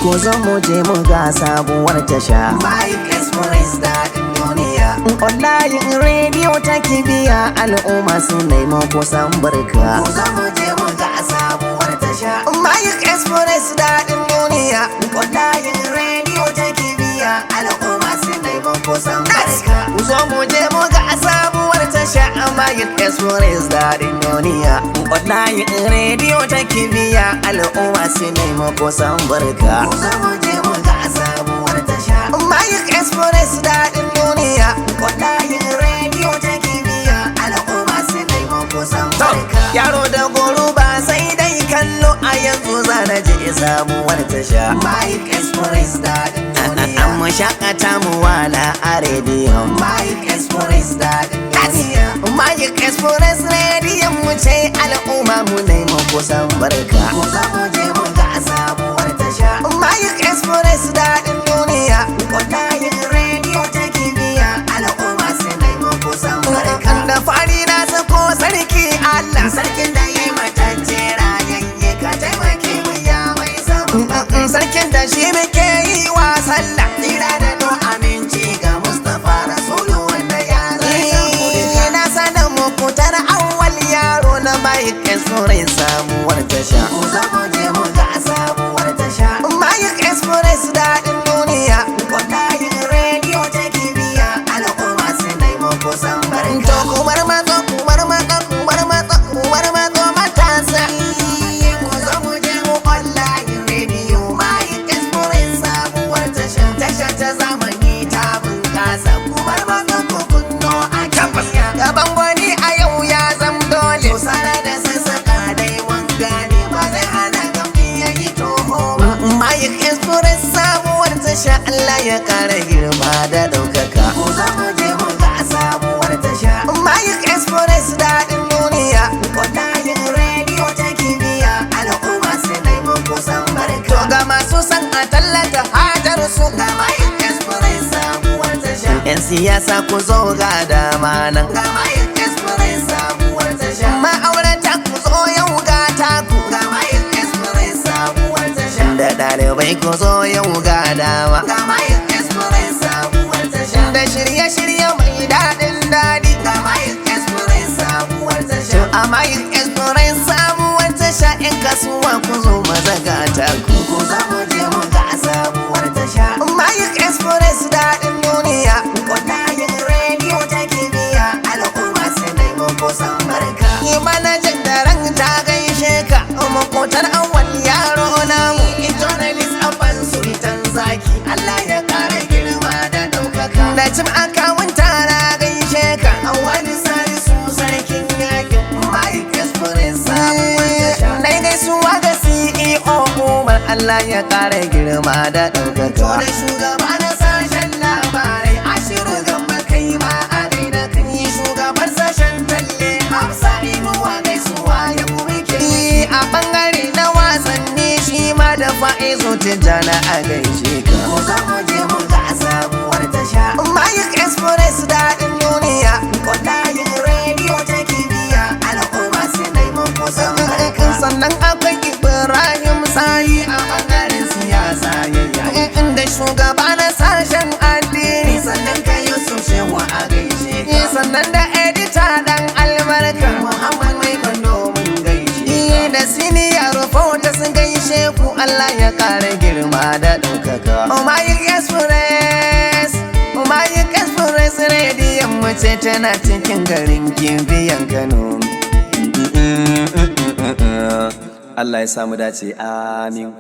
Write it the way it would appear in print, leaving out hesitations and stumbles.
Ko zo mu je mu ga sabuwar tasha. Mike Express, daɗin duniya. Online rediyo ta Kibiya, al'umma su nemo kusan barka. Ku zo mu je mu ga sabuwar tasha. Mike Express, daɗin duniya. Online rediyo ta Kibiya, al'umma su nemo kusan barka. Ku zo mu je mu ga sabuwar tasha, Mike Express, daɗin duniya. Online rediyo ta Kibiya, al'umma su nemo kusan barka. Ku zo mu je mu ga sabuwar tasha. Mike Express, daɗin duniya. Online rediyo ta Kibiya, al'umma su nemo kusan barka. Yaro da goro ba sai dai kallo, a yanzu zana je sabuwar tasha. Mike Express, daɗin duniya. Amma shakata mu wala a rediyo. Mike Express, daɗin duniya. Mike Express rediyon mu ce, al'umma mu nemo kusan barka. Ku zo mu je mu ga sabuwar tasha. Mike Express, daɗin duniya. Online rediyo ta Kibiya, al'umma su nemo kusan barka. Da fari na sako sarki Allah. Sarkin da ya yi matacce rayayye, ka taimake mu ya mai samun. Sarkin da shi muke yi wa sallah. Tsira da no aminci ga Mustapha Rasulu wanda ya zarta mu duka. Na sanin mukutar awwal yaro na Mike Express, sabuwar tasha. Ku zo mu je mu ga sabuwar tasha. Mike Express, daɗin duniya. Online rediyo ta Kibiya, al'umma su nemo kusan barka. To kumar matso, kumar matso, kumar matso, kumar matso matasa. Ku zo mu je mu online rediyo Mike Express, sabuwar tasha. Tasha ta zamani ta bunƙasa. Kumar matso ku kunno a Kibiya. Gaban gwani a yau ya zam dole. Sara da sassaƙa dai mun gane ba zai hana gamji ya yi toho ba. Mike Express, sabuwar tasha, Allah ya kara girma da ɗaukaka. Ku zo mu je mu ga sabuwar tasha. Mike Express, daɗin duniya. Online rediyo ta Kibiya, al'umma su nemo kusan barka. To ga masu son a tallata hajar su. Ga Mike Express, sabuwar tasha. 'Yan siyasa, ku zo ga dama nan. Ga Mike Express, sabuwar tasha. Ma'aurata, ku zo yau ga taku. Ga Mike Express, sabuwar tasha. Da ɗalibai, ku zo yau ga dama. Ga Mike Express, sabuwar tasha. Da shirye-shirye mai daɗin daɗi. Ga Mike Express, sabuwar tasha. A Mike Express, sabuwar tasha, 'yan kasuwa ku zo maza ga taku. Ku zo mu je mu ga sabuwar tasha. Mike Express, daɗin duniya. Online rediyo ta Kibiya, al'umma su nemo kusan barka. Yi manajan daren ta gaishe ka, makotar awwal yaro namu. Journalist Abban Sultan Zaki, Allah ya kara girma da ɗaukaka. Da cin akawun tara gaishe ka. Awali Salisu sarkin yakin Mike Express, sabuwar tasha. Nai gaisuwa ga CEO Umar, Allah ya kara girma da To ɗaukaka. da shugaba na sashen labarai Ashiru Gamba, kai ma a gaida kai. Shugabar sashen talle Hafsa Inuwa, gaisuwa ya muke. A bangare na wasanni shi ma da Fa'izu Tijjana, a gaishe ka. Ku zo mu je mu ga sabuwar tasha. Mike Express, daɗin duniya. Online rediyo ta Kibiya, al'umma su nemo kusan barka. Sannan akwai Ibrahim Sani A bangaren siyasa ya yayi. da shugaba na sashen addini. Sannan ka Yusuf Shehu, a gaishe ka. Sannan da edita dan albarka. Muhammad Mai Kwando, mun gaishe. Da siniya rufauta sun gaishe ku, Allah ya kara girma da ɗaukaka. Mike Express, Mike Express rediyon mu ce, tana cikin garin Kibiyan Kano. Allah ya samu dace, amin.